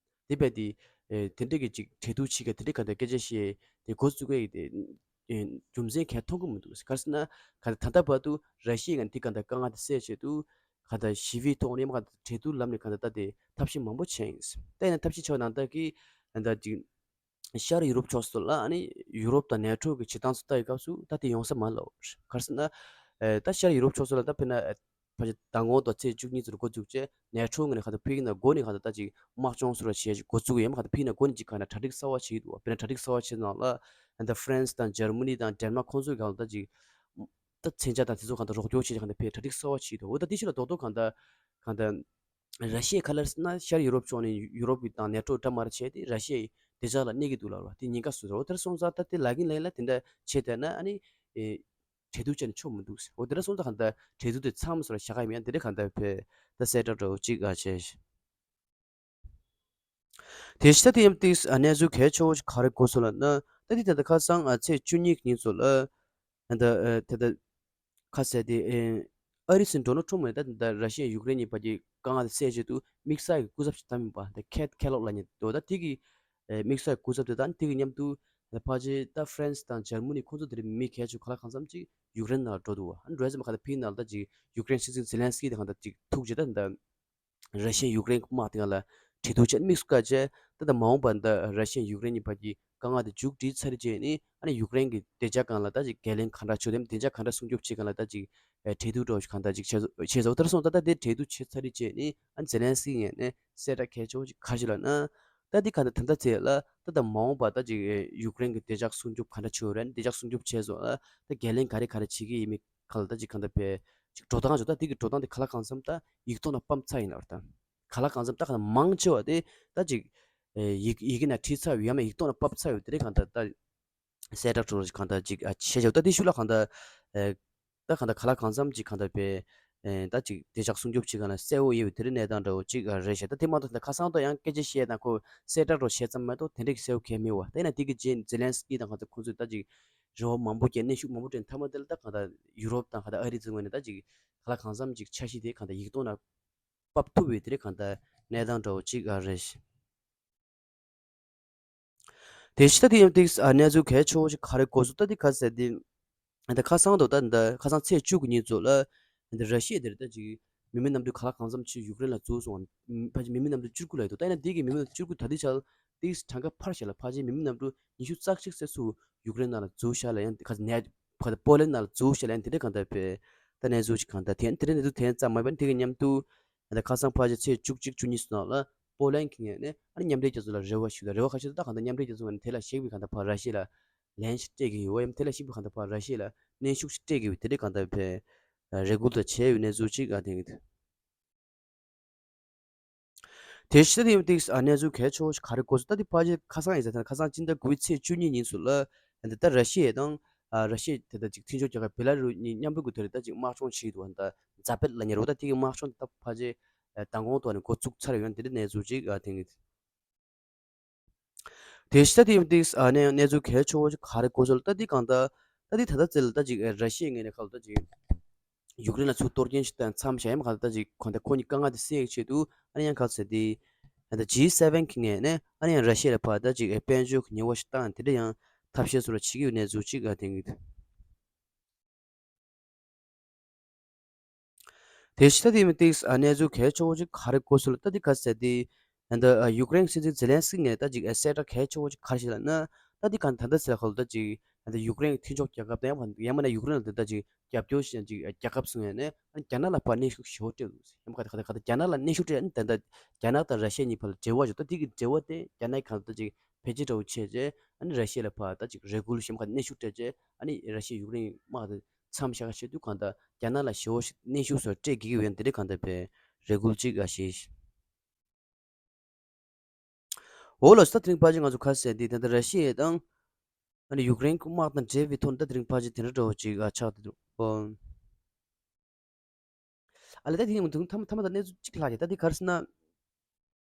དེ་བས་དེ་ཨེ་དེ་འདྲས་ཀྱི་ཅིག་གྲོས་བསྡུར་བྱེད་མཁན་དེ་འདྲས་ག་འདྲ་སྐད་ཆ་བཤད་དེ་འགོ་བཙུགས་ཡས་དེ་ཨེ་རྒྱུ་མཚན་གང་མཐོང་གི་མི་འདུག་ག་རེ་ཟེར་ན་ག་ད་ད་ལྟ་བར་དུ་ར་ཤི་ཡས་ཀྱིས་དེ་ག་འདྲ་དཀའ་ངལ་དེ་སེལ་ཆེད་དུ་ག་ད་ཞི་བའི་ཐོག་ནས་མ་ག་ད་གྲོས་བསྡུར་ལམ་ནས་ག་ད་ད་དེ་ཐབས་ཤེས་མང་པོ་བྱས་ཡིན། ད་ཡིན་ན་ཐབས་ཤེས་ཆེ་བ་ནང་ལྟར་གྱི་ད་ཅིག་ཤར་ཡུ་རོབ་ཕྱོགས་སུ་ལ་ཨ་ནི་ཡུ་རོབ་དང་ནེ་ཊོ་གི་བྱེད་སྟངས་སུ་ལྟ་ཡི་སྐབས་སུ་ད་དེ་ཡོང་ས་མ་རེད་ལབ། ག་རེ་ཟེར་ན། ཨེ་ད་ཤར་ཡུ་རོབ་ཕྱོགས་སུ་ལ་ད་དཔེར་ན་ཨེ་ཕལ་ཆེར་མདང་དགོང་དང་ཚེས་བཅུ་གཉིས་ཚོར་འགོ་བཙུགས་རྗེས་ནེ་ཊོ་ངོས་ནས་གང་ལྟར་ཕ་གི་ནང་འགོ་ནས་གང་ལྟར་ད་ཅིག་དམག་སྦྱོང་སོགས་ལ་བྱས་འགོ་བཙུགས་ཡོད་མ། གང་ལྟར་ཕ་གི་ནང་འགོ་ནས་ཅིག་གང་ལྟར་གྲ་སྒྲིག་གསར་བ་བྱེད་ཀྱི་འདུག་དཔེར་ན་གྲ་སྒྲིག་གསར་བ་བྱེད་ནང་ལ་ཨ་ད་ཧྥ་རན་སི་དང་འཇར་མ་ནི་དང་ཌེན་མཱག་ཁོང་ཚོས་གང་ལྟར་ཅིག་ད་མཚོན་ཆ་དང་དེ་ཚོ་གང་ལྟར་རོགས་སྐྱོར་བྱས་གང་ལྟར་ཕར་གྲ་སྒྲིག་གསར་བ་བྱེད་ཀྱི་འདུག་འོ་ད་དེ་ཕྱོགས་ལ་རྡོག་རྡོག་གང་ལྟར་གང་ལྟར། ར་ཤི་ཡས་ག་རེ་ཟེར་ན་ཤར་ཡུ་རོབ་ཕྱོགས་ནས་ཡུ་རོབ་དང་ནེ་ཊོ་འདྲ་མ་འདྲ་བྱས་ཏེ་ར་ཤི་ཡའི་བདེ་འཇགས་ལ་གནོད་ཀྱི་འདུག་ལབ་ར། དེ་ཉེན་ཁ་བཟོ་འདུག་འོ་དེ་འདྲ་སོང་ཙང་ད་དེ་ལབ་ཀྱིན་ལབ་ཀྱིན་ལ་དེ་འདྲ་བྱས་བསྡད་ན་ཨ་ནི་ཨེ་འབྲེལ་གཏུག་བྱས་ནས་ཆོག་མི་འདུག་འོ་དེ་འདྲ་སོང་ཙང་གང་ལྟར་འབྲེལ་གཏུག་དེ་མཚམས་སུ་ལ་བཞག་ག་ཡིན་ཡང་དེ་འདྲ་གང་ལྟར་བས་ད་གསལ་བསྒྲགས་འདྲ་བོ་གཅིག་ཨ་བྱས། དེ་ཕྱི་ད་དེ་ཡང་ཏིག་ཨ་གནས་ཚུལ་གལ་ཆེ་བོ་ཞིག་ག་རེ་གོ་སོང་ལབ་ན། ད་དེ་ད་ལྟ་ཁ་སང་ཨ་ཚེས་བཅུ་གཉིས་ཀྱི་ཉིན་ཚོ་ལ་ད་ལྟ་ཨ་ད་ལྟ་ཁ་གསལ་ཏེ་ཨ་ཨ་རི་སྲིད་འཛིན་ཌོ་ནལ་ཊམ་ངོས་ནས་ད་ད་ར་ཤི་ཡ་ཡུཀ་རེན་གཉིས་བར་གྱི་དཀའ་ངལ་དེ་སེལ་ཆེད་དུ་དམིགས་བསལ་གྱི་སྐུ་ཚབ་ཅིག་བདམས་ཡིན་པ། ད་ཁེ་ཐི་ཁེ་ལོག་ལབ་མཁན་དེ་འདུག་ད་དེ་གི་ཨ་དམིགས་བསལ་སྐུ་ཚབ་དེ་དང་དེ་གི་མཉམ་དུ་ད་ཕལ་ཆེར་ད་ཧྥ་རན་སི་དང་འཇར་མ་ནི་ཁོང་ཚོ་དེ་རིང་མི་གལ་ཆེ་ག་ལ་གང་འཚམ་ཅིག་ཡུཀ་རེན་ནང་ལ་འགྲོ་འདུག་བ། ཨ་འགྲོ་ཡ་ཚད་མ་ག་ད་ཕི་ནང་ལ་ད་ཅིག་ཡུཀ་རེན་སྲིད་འཛིན་ཛེ་ལན་སི་ཀི་དང་གང་ད་ཅིག་ཐུག་རྗེས་ད་ད། ར་ཤི་ཡ་ཡུཀ་རེན་གྱི་དམག་དེ་སྒང་ལ་གྲོས་བསྡུར་བྱས་དམིགས་སུ་བཀར་བྱས་ད་ལྟ་མ་འོངས་པར་ད་ར་ཤི་ཡ་ཡུཀ་རེན་གཉིས་བར་གྱི་དཀའ་ངལ་དེ་མཇུག་སྒྲིལ་ཚར་རྗེས་ནི་ཨ་ནི་ཡུཀ་རེན་གྱི་བདེ་འཇགས་སྒང་ལ་ད་ཅིག་འགན་ལེན་ག་འདྲ་བྱུང་དེ་བདེ་འཇགས་ག་འདྲ་སྲུང་སྐྱོབ་བྱེད་སྒང་ལ་ད་ཅིག་གྲོས་བསྡུར་འདྲ་བོ་ཞིག་གང་ལྟར་ཅིག་བྱས་བྱས་ཚར་བ་ལྟར་སོང་ད་ད་དེ་གྲོས་བསྡུར་བྱས་ཚར་རྗེས་ནི་ཨ་ནི་ཛེ་ལན་སི་ཀི་ངོས་ནས་གསལ་བསྒྲགས་གལ་ཆེ་བོ་ཞིག་ག་རེ་ཞིག་ལབ་ན། ད་འདི་གང་ལྟར་ད་ལྟ་ཚེ་ལ་ད་ལྟ་མ་འོངས་པ་ད་ཅིག་ཡུཀ་རེན་གྱི་བདེ་འཇགས་སྲུང་སྐྱོབ་ག་འདྲ་བྱེད་དགོས་རེད། བདེ་འཇགས་སྲུང་སྐྱོབ་བྱས་སོང་ལ་ད་འགན་ལེན་ག་རེ་ག་རེ་བྱེད་ཀྱི་ཡིན་མིན་གང་ལ་ད་ཅིག་གང་ལྟར་བས་ཅིག་འགྲོ་སྟངས་ཅིག་ད་འདི་གི་འགྲོ་སྟངས་དེ་ག་ལ་གང་འཚམ་ད་ཡིག་ཐོག་ནས་ཕབ་ཚར་ཡིན་ལབ་རེད། ད་ག་ལ་གང་འཚམ་ད་གང་ལྟར་མང་ཆེ་བ་དེ་ད་ཅིག་ཡི་གེ་ཡི་གེ་ནང་བྲིས་ཚར་ཡོད་ཡང་མིན་ཡིག་ཐོག་ནས་ཕབ་ཚར་ཡོད་དེ་རེད། གང་ལྟར་ད་གསལ་བསྒྲགས་འདྲ་བོ་ཞིག་གང་ལྟར་ཅིག་ཨ་བྱས་བྱས་ད་དེ་ཤུགས་ལ་གང་ལྟར་ཨ་ད་གང་ལྟར་ག་ལ་གང་འཚམ་ཅིག་གང་ལྟར་བས་ཨེ་ད་ཅིག་བདེ་འཇགས་སྲུང་སྐྱོབ་བྱེད་ག་ལ་གསལ་བོ་ཡོད་པའི་དེ་རིང་གནས་སྟངས་འདྲ་བོ་ཅིག་ཨ་རེད་ཤག་ད་དེ་མ་གཏོགས་ད་ཁ་སང་ད་ཡང་སྐད་ཆ་བཤད་དང་ཁོ་གསལ་བསྒྲགས་འདྲ་བོ་བྱས་ཙམ་མ་གཏོགས་དེ་འདྲའི་གསལ་བོ་གང་ཡང་མེད་པ། ད་ཡིན་ན་དེ་གི་རྗེས་ཛེ་ལན་སི་ཀི་དང་གང་ལྟར་ཁོང་ཚོས་ད་ཅིག་རེ་བ་མང་པོ་བསྐྱེད་གནོན་ཤུགས་མང་པོ་སྤྲད་མཐའ་མ་དེ་ལ་ད་གང་ལྟར་ཡུ་རོབ་དང་གང་ལྟར་ཨ་རི་ཚོའི་ངོས་ནས་ད་ཅིག་ག་ལ་གང་འཚམ་ཅིག་འཆར་གཞི་དེ་གང་ལྟར་ཡིག་ཐོག་ནང་ཕབ་ཐུབ་པའི་དེ་རིང་གང་ལྟར་གནས་སྟངས་འདྲ་བོ་ཅིག་ཨ་རེད་ཤག་དེ་ཕྱི་ད་དེ་ཡང་ཏིག་ཨ་གནས་ཚུལ་གལ་ཆེ་བོ་ཞིག་ག་རེ་གོ་སོང་ད་དེ་ག་ཟེར་དེ། ད་ཁ་སང་དུ་ད་ད་ཁ་སང་ཚེས་བཅུ་གི་ཉིན་ཚོ་ལ་ད་ར་ཤི་ཡ་དེར་ད་ཅིག་མི་མེད་གནམ་གྲུ་ག་ལ་གང་འཚམ་ཅིག་ཡུཀ་རེན་ལ་འཛུལ་སོང་བ། ཕལ་ཆེར་མི་མེད་གནམ་གྲུ་བཅུ་དགུ་ལ་ཡོད་འདུག་ད་ཡིན་ན་དེ་གི་མི་མེད་གནམ་གྲུ་བཅུ་དགུ་ད་ལྟའི་ཆར་ཏིག་གྲངས་ཀ་འཕར་ཤག་ལ། ཕལ་ཆེར་མི་མེད་གནམ་གྲུ་ཉི་ཤུ་རྩ་གཅིག་ཙམ་ཞིག་ཡུཀ་རེན་ནང་ལ་འཛུལ་ཤག་ལ། ཡང་ཁ་ནས་ཕ་པོ་ལན་ནང་ལ་འཛུལ་ཤག་ལ། ཡང་དེ་འདྲ་གང་ལྟར་བས་ད་གནས་ཚུལ་ཅིག་གང་ལྟར་དེ་དེ་འདྲ་གནས་ཚུལ་དེ་ཙམ་མ་ཡིན་པར་དེ་གི་མཉམ་དུ། ད་ཁ་སང་ཕལ་ཆེར་ཚེས་བཅུ་གཅིག་བཅུ་གཉིས་སུ་ནང་ལ་པོ་ལན་གྱི་ངོས་ནས་ཨ་ནི་མཉམ་འབྲེལ་རྒྱལ་ཚོགས་ལ་རེ་བ་ཞུས་ལ། རེ་བ་ཁ་ཤས་ད་གང་ལྟར་མཉམ་འབྲེལ་རྒྱལ་ཚོགས་ངོས་ནས་དེ་ལ་གཞིགས་པའི་གང་ལྟར་ཕར་ར་ཤི་ཡ་ལ་ལན་ཞིག་སྤྲད་ཀྱི་ཡོད་པ། ཡང་དེ་ལ་གཞིགས་པའི་གང་ལྟར་ཕར་ར་ཤི་ཡ་ལ་གནོན་ཤུགས་ཤིག་སྤྲད་ཀྱི་ཡོད་དེ་འདྲའི་གང་ལྟར་བས་རེ་སྐུལ་དང་བྱས་ཡོད་གནས་ཚུལ་ཅིག་ཨ་དེང་གི་དེ་ཕྱི་ད་དེ་ཡང་ཏིག་ཨ་གནས་ཚུལ་གལ་ཆེ་བོ་ཞིག་ག་རེ་གོ་སོང་ད་དེ་ཕལ་ཆེར་ཁ་སང་ཡིན་ཟེར་ད་ཁ་སང་སྤྱི་ཟླ་དགུ་པའི་ཚེས་བཅུ་གཉིས་ཉིན་ཚོ་ལ་འདི་ད་ར་ཤི་ཡ་དང་ཨ་ར་ཤི་ཡ་དེ་ད་ཅིག་མཐུན་ཕྱོགས་རྒྱལ་ཁབ་བེ་ལ་རུ་གཉིས་མཉམ་རུབ་ཀྱི་དེ་རེད། ད་ཅིག་དམག་སྦྱོང་བྱེད་ཀྱི་འདུག་ད་ཛ་པེད་ལབ་མཁན་རེད་བ། ད་དེ་གི་དམག་སྦྱོང་དེ་ད་ཕལ་ཆེར་ཨ་མདང་དགོང་ཐོག་ནས་འགོ་བཙུགས་ཚར་ཡོད། འདི་འདྲའི་གནས་ཚུལ་ཅིག་ཨ་དེང་གི་དེ་ཕྱི་ད་དེ་ཡང་ཏིག་ཨ་ནས་གནས་ཚུལ་གལ་ཆེ་བོ་ཅིག་ག་རེ་གོ་སོང་ད་འདི་གང་ལྟར་ད་འདི་ད་ལྟ་ཚེ་ལ་ད་ཅིག་ཨ་ར་ཤི་ཡའི་ངོས་ནས་ཁ་ལོ་ད་ཅིག་ཡུཀ་རེན་ལ་ཚུར་གཏོར་སྐྱོན་ཞིག་བཏང་མཚམས་བཞག་ཡ་མ་ག་ད་ཅིག་གང་ལྟར་ཁོ་གཉིས་དཀའ་ངལ་དེ་སེལ་ཡག་ཆེད་དུ་ཨ་ནི་ཡང་ག་ཟེར་དེ་ད་ལྟ་ཇི་སེ་ཝེན་གྱི་ངོས་ནས་ཨ་ནི་ཡང་ར་ཤི་ཡ་ལ་ཕར་ད་ཅིག་ཨེ་དཔལ་འབྱོར་གྱི་ཉེས་པ་ཞིག་བཏང་དེ་འདྲ་ཡང་ཐབས་ཤེས་སོགས་ལ་བྱེད་ཀྱི་ཡོད་གནས་ཚུལ་ཅིག་ཨ་དེང་གི་དེ་ཕྱི་ད་དེ་ཡང་ཏིག་ཨ་གནས་ཚུལ་གལ་ཆེ་བོ་ཅིག་ག་རེ་གོ་སོང་ལ་ད་འདི་ག་ཟེར་དེ། ད་ལྟ་ཡུཀ་རེན་སྲིད་འཛིན་ཛེ་ལན་སི་ཀི་ངོས་ནས་ད་ཅིག་གསལ་བསྒྲགས་གལ་ཆེ་བོ་ཅིག་ག་རེ་ཞིག་ལབ་ན། ད་འདི་ག་ད་ལྟ་ཟེར་ཁ་ལོ་ད་ཅིག་ད་ལྟ་ཡུཀ་རེན་གྱི་མཐུན་ཕྱོགས་རྒྱལ་ཁབ་དང་ཡང་ཡང་མིན་ན་ཡུཀ་རེན་ལ་ད་ལྟ་ཅིག་རྒྱབ་སྐྱོར་བྱེད་ཅིག་རྒྱལ་ཁབ་སུ་ངོས་ནས་རྒྱ་ནག་ལ་ཕར་གནོན་ཤུགས་ཞེ་པོ་སྤྲད་འདུག་ཟེར། ཡང་ག་ད་ག་ད་ག་ད་རྒྱ་ནག་ལ་གནོན་ཤུགས་སྤྲད་ཨ་ནི་ད་ལྟ་རྒྱ་ནག་དང་ར་ཤི་ཡ་གཉིས་བར་ལ་འབྲེལ་བ་ཡོད། ད་འདི་གི་འབྲེལ་བ་དེ་རྒྱ་ནག་གིས་གང་ལྟར་ཅིག་བེད་སྤྱོད་འདྲ་བོ་བྱས་རྗེས་ཨ་ནི་ར་ཤི་ཡ་ལ་ཕར་ད་ཅིག་རེ་སྐུལ་ཞིག་གནོན་ཤུགས་སྤྲད་རྗེས་ཨ་ནི་ར་ཤི་ཡ་ཡུཀ་རེན་དམག་དེ་མཚམས་བཞག་ཆེད་དུ་གང་ལྟར་རྒྱ་ནག་ལ་ཞེ་པོ་ཞིག་གནོན་ཤུགས་སོགས་སྤྲད་དགོས་ཀྱི་ཡོད་འདི་འདྲའི་གང་ལྟར་བས་རེ་སྐུལ་ཅིག་ཨ་ཞེས། འོ་ལགས་སོ། ད་དེ་རིང་ཕལ་ཆེར་ང་ཚོ་ཁ་གསལ་འདི་ད་ལྟ་ར་ཤི་ཡ་དང་ཨ་ནི་ཡུཀ་རེན་གྱི་དམག་དང་འབྲེལ་བའི་ཐོག་ནས་ད་དེ་རིང་ཕལ་ཆེར་དེ་འདྲ་འདྲ་བོ་ཅིག་ཨ་ཆགས་བསྡད་འདུག་ཨོ། ཨ་ལས་ད་དེ་ཡིན་མི་འདུག་ཐ་མ་ཐ་མ་ད་གནས་ཚུལ་གཅིག་ལྷག་ཡོད། ད་འདི་ག་རེ་ཟེར་ན།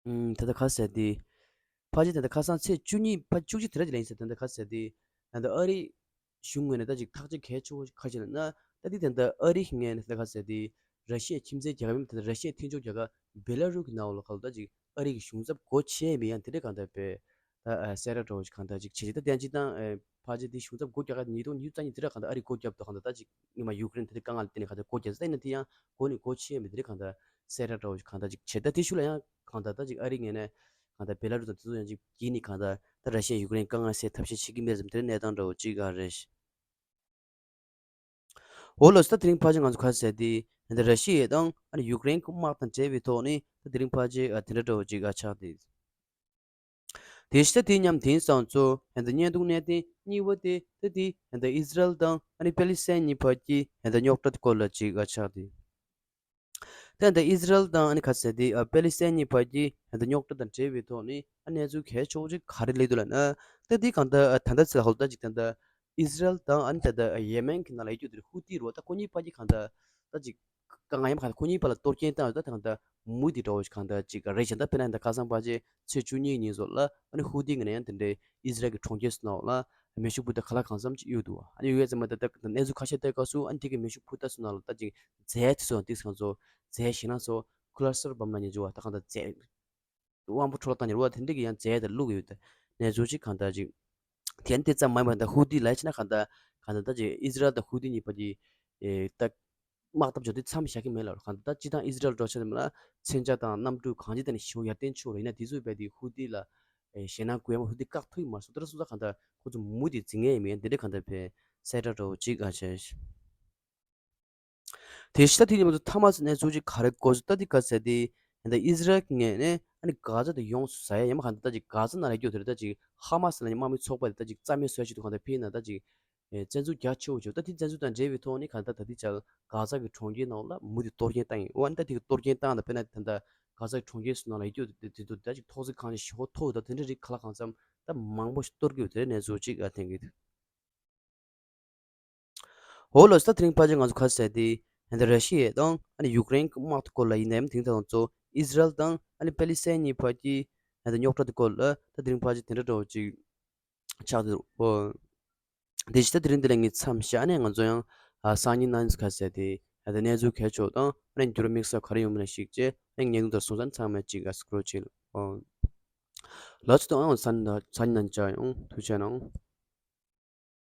ཨུམ། ད་ལྟ་ག་ཟེར་དེ། ཕལ་ཆེར་ད་ལྟ་ཁ་སང་ཚེས་བཅུ་གཉིས་ཕལ་བཅུ་གཅིག་དེ་འདྲ་ཅིག་ལ་ཡིན་ཟེར། ད་ལྟ་ག་ཟེར་དེ། ད་ལྟ་ཨ་རི་གཞུང་ངོས་ནས་ད་ཅིག་ཐག་གཅོད་གལ་ཆེ་བོ་ཁ་ཅིག་ལ་ན། ད་འདི་ད་ལྟ་ཨ་རི་ངོས་ནས་ད་ལྟ་ག་ཟེར་དེ། ར་ཤི་ཡའི་ཁྱིམ་མཚེས་རྒྱལ་ཁབ་ཡིན་པ་ད་ལྟ་ར་ཤི་ཡའི་མཐུན་ཕྱོགས་རྒྱལ་ཁབ་བེ་ལ་རུ་གི་ནང་ལ་ཁ་ལ་ད་ཅིག་ཨ་རི་གི་གཞུང་ཚབ་སྒོ་ཕྱེ་མི་ཡང་དེ་འདྲ་གང་ལྟར་བས། ད་ཨ་གསལ་བསྒྲགས་འདྲ་བོ་ཞིག་གང་ལྟར་ཅིག་བྱས་རྗེས་ད་ལྟ་སྤྱིར་བཏང་ཨ་ཕལ་ཆེར་དེ་གཞུང་ཚབ་སྒོ་རྒྱག་ག་ཉིས་སྟོང་ཉི་ཤུ་རྩ་གཉིས་དེ་ར་གང་ལྟར་ཨ་རི་སྒོ་བརྒྱབ་འདུག་གང་ལྟར་ད་ཅིག་སྔོན་མ་ཡུཀ་རེན་དེ་འདྲ་དཀའ་ངལ་དེ་ནས་གང་ལྟར་སྒོ་བརྒྱབ་ཟེར་ད་ཡིན་ན་དེ་ཡང་སྒོ་ནས་སྒོ་ཕྱེ་མི་དེ་ར་གང་ལྟར་གསལ་བསྒྲགས་འདྲ་བོ་ཞིག་གང་ལྟར་ཅིག་བྱས། ད་དེ་ཤུལ་ལ་ཡང་གང་ལྟར་ད་ཅིག་ཨ་རི་ངོས་ནས་གང་ལྟར་བེ་ལ་རུ་དང་དེ་ཚོ་ཡང་ཅིག་བརྒྱུད་ནས་གང་ལྟར་ ད་ར་ཤི་ཡ་ཡུཀ་རེན་དཀའ་ངལ་སེལ་ཐབས་ཤེས་བྱེད་ཀྱི་མེད་ཙམ་དེ་གནས་སྟངས་འདྲ་བོ་ཅིག་ཨ་རེད། འོ་ལགས་སོ། ད་དེ་རིང་ཕལ་ཆེར་ང་ཚོ་ག་རེ་ཟེར་དེ་ད་ར་ཤི་ཡ་དང་ཨ་ནི་ཡུཀ་རེན་གྱི་དམག་དང་འབྲེལ་བའི་ཐོག་ནས་ད་དེ་རིང་ཕལ་ཆེར་ཨ་དེ་འདྲ་འདྲ་བོ་ཅིག་ཨ་ཆགས་ཏེ། དེ་ཕྱི་ད་དེ་མཉམ་དེང་སང་ཚོ་ད་བརྙན་ཐུང་གནད་དོན་གཉིས་པ་དེ་ད་དེ་ད་ཨི་ཟི་རལ་དང་ཨ་ནི་པེ་ལི་སི་ཐན་གཉིས་བར་གྱི་ད་རྙོག་དྲ་སྐོར་ལ་ཅིག་ཨ་ཆགས་ཏེ། ད་ད་ཨི་ཟི་རལ་དང་ཨ་ནི་ག་རེ་ཟེར་དེ་ཨ་པེ་ལི་སི་ཐན་གཉིས་བར་གྱི་ད་རྙོག་དྲ་དང་འབྲེལ་བའི་ཐོག་ནས་ཨ་གནས་ཚུལ་གལ་ཆེ་བོ་ཅིག་ག་རེ་སླེབས་འདུག་ལབ་ན། ད་དེ་གང་ལྟར་ཨ་ད་ལྟ་ཚེ་ཧོལ་ད་ཅིག་ད་ལྟ་ཨི་ཟི་རལ་དང་ཨ་ནི་ད་ལྟ་ཡེ་མེན་གྱི་ནང་ལ་ཡོད་རྒྱུ་དེ་ཧུ་ཏི་རུ་ད་ཁོ་གཉིས་བར་གྱི་གང་ལྟར་ད་ཅིག་དཀའ་ངལ་ཡང་གང་ལྟར་ཁོ་གཉིས་བར་ལ་གཏོར་སྐྱོན་བཏང་ཡོད། ད་གང་ལྟར་མུ་མཐུད་འདྲ་བོ་ཞིག་གང་ལྟར་ཅིག་རེད་ཤག་ད་དཔེར་ན་ད་ཁ་སང་ཕལ་ཆེར་ཚེས་བཅུ་གཉིས་ཉིན་སོགས་ལ་ཨ་ནི་ཧུ་ཏི་ངོས་ནས་ཡང་དེ་འདྲའི་ཨི་ཟི་རལ་གྱི་གྲོང་ཁྱེར་སོགས་ནང་ལ་མེ་ཤུགས་འཕུར་མདའ་ག་ལ་གང་འཚམ་ཅིག་གཡུགས་འདུག་ཨ་ནི་གཡུགས་ཡོད་ཙང་མ་ད་ལྟ་གནས་ཚུལ་ཁ་ཤས་བལྟས་སྐབས་སུ་ཨ་ནི་དེ་གའི་མེ་ཤུགས་འཕུར་མདའ་སོགས་ནང་ལ་ད་ཅིག་རྫས་དེ་ཚོ་ཡང་ཏིག་ཙམ་ཚོ་རྫས་ཞེད་སྣང་ཚོ་ཁུ་ལ་སར་བམ་ལབ་མཁན་ཅིག་ཡོད་པ། ད་གང་ལྟར་རྫས་དབང་པོ་འཕྲོ་བརླག་བཏང་མཁན་རེད་པ། དེ་འདྲ་གི་ཡང་རྫས་དེ་བླུགས་ཡོད། ད་གནས་ཚུལ་ཅིག་གང་ལྟར་ཅིག་དེ་ཡང་དེ་ཙམ་མ་ཡིན་པར་ད་ཧུ་ཏི་ལབ་ཕྱིན་ན་གང་ལྟར་གང་ལྟར་ད་ཅིག་ཨི་ཟི་རལ་དང་ཧུ་ཏི་གཉིས་བར་གྱི་ཨེ་ད་དམག་འཐབ་བྱུང་དུས་མཚམས་བཞག་གི་མེད་ལབ་རེད། གང་ལྟར་ད་སྤྱིར་བཏང་ཨི་ཟི་རལ་འགྲོ་ཆ་དེ་མིན་ལ་མཚོན་ཆ་དང་གནམ་གྲུ་གང་ཅི་དེ་ནས་ཞེ་པོ་ཡར་ཐོན་ཆེ་བོ་རེད། ཡིན་ན་དེ་ཚོ་བས་དེ་ཧུ་ཏི་ལ་ཨེ་ཞེད་སྣང་སྐུལ་ཡ་མ་ཧུ་ཏི་བཀག་ཐུབ་ཀྱི་མ་རེད་སོང་། དེ་འདྲ་སོང་ཙང་གང་ལྟར་ཁོ་ཚོ་མུ་མཐུད་འཛིང་ངེས་ཡིན་མིན་དེ་འདྲ་གང་ལྟར་ཕན་གསལ་བསྒྲགས་འདྲ་བོ་ཅིག་ཨ་བྱས། དེ་ཕྱི་ད་དེ་ཉིན་མ་ཚོ་ཐ་མ་ཚོ་གནས་ཚུལ་ཅིག་ག་རེ་གོ་སོང་ད་དེ་ག་ཟེར་དེ་ད་ཨི་ཟི་རལ་གྱི་ངོས་ནས་ཨ་ནི་གྷ་ཛ་དེ་ཡོངས་སུ་ཟ་ཡ་ཡིན་མ་གང་ལྟར་ད་ཅིག་གྷ་ཛ་ནང་ལ་སྐྱོད་དེ་རེད། ད་ཅིག་ཧ་མ་སི་ལབ་མཁན་དམག་མི་ཚོགས་པ་དེ་ད་ཅིག་རྩ་མེད་བཟོ་ཡ་ཆེད་དུ་གང་ལྟར་ཕེབས་ན་ད་ཅིག་ཨེ་བཙན་འཛུལ་རྒྱ་ཆེ་བོ་བྱུང་། ད་དེ་བཙན་འཛུལ་དང་འབྲེལ་བའི་ཐོག་ནས་གང་ལྟར་ད་ལྟའི་ཆར་གྷ་ཛ་གི་གྲོང་ཁྱེར་ནང་ལ་མུ་མཐུད་གཏོར་སྐྱོན་བཏང་ཡིན། འོ་ཨ་ནི་ད་དེ་གི་གཏོར་སྐྱོན་བཏང་ད་དཔེར་ན་ད་གྷ་ཛ་གི་གྲོང་ཁྱེར་སོགས་ནང་ལ་ཡོད་རྒྱུ་དེ་དེ་ཚོ་ད་ཅིག་ཐོག་བརྩེགས་ཁང་ཞིག་ཞེ་པོ་མཐོ་ཡོད། ད་དེ་འདྲ་རིགས་ག་ལ་གང་འཚམ་ད་མང་པོ་ཞིག་གཏོར་གྱི་ཡོད། དེ་གནས་ཚུལ་ཅིག་ཨ་ཐོན་གྱི་འདུག་འོ་ལགས་སོ། ད་དེ་རིང་ཕལ་ཆེར་ང་ཚོ་ག་རེ་ཟེར་དེ་ད་ར་ཤི་ཡ་དང་ཨ་ནི་ཡུཀ་རེན་གྱི་དམག་དེ་སྐོར་ལ་ཡིན་ནའི་དེང་སང་ཚོ་ཨི་ཟི་རལ་དང་ཨ་ནི་པེ་ལི་སི་ཐན་གཉིས་བར་གྱི་ད་རྙོག་དྲ་དེ་སྐོར་ལ་ད་དེ་རིང་ཕལ་ཆེར་དེ་འདྲ་འདྲ་བོ་ཅིག་ཆགས་འདུག་འོ། དེ་བཞིན་ད་དེ་རིང་འདི་ལ་ངས་མཚམས་བཞག་ནས་ང་ཚོ་ཡང་ཨ་སང་ཉིན་གནངས་ཉིན་ག་ཟེར་དེ་ཨ་ད་གནས་ཚུལ་གལ་ཆེ་བ་དང་ཨ་ནི་འགྱུར་བ་དམིགས་བསལ་ག་རེ་ཡོང་མིན་ལ་གཞིགས་བྱས་ཨ་ནི་ངས་ཀུན་ཏུ་སོང་ཙང་ཚང་མས་ཅིག་ཨ་སྐུ་རོགས་བྱེད། ཨོ། ལགས་སོ། ད་ཨང་སང་ཉིན་སང་ཉིན་ནང་མཇལ་ཡོང་། ཐུགས་རྗེ་གནང་།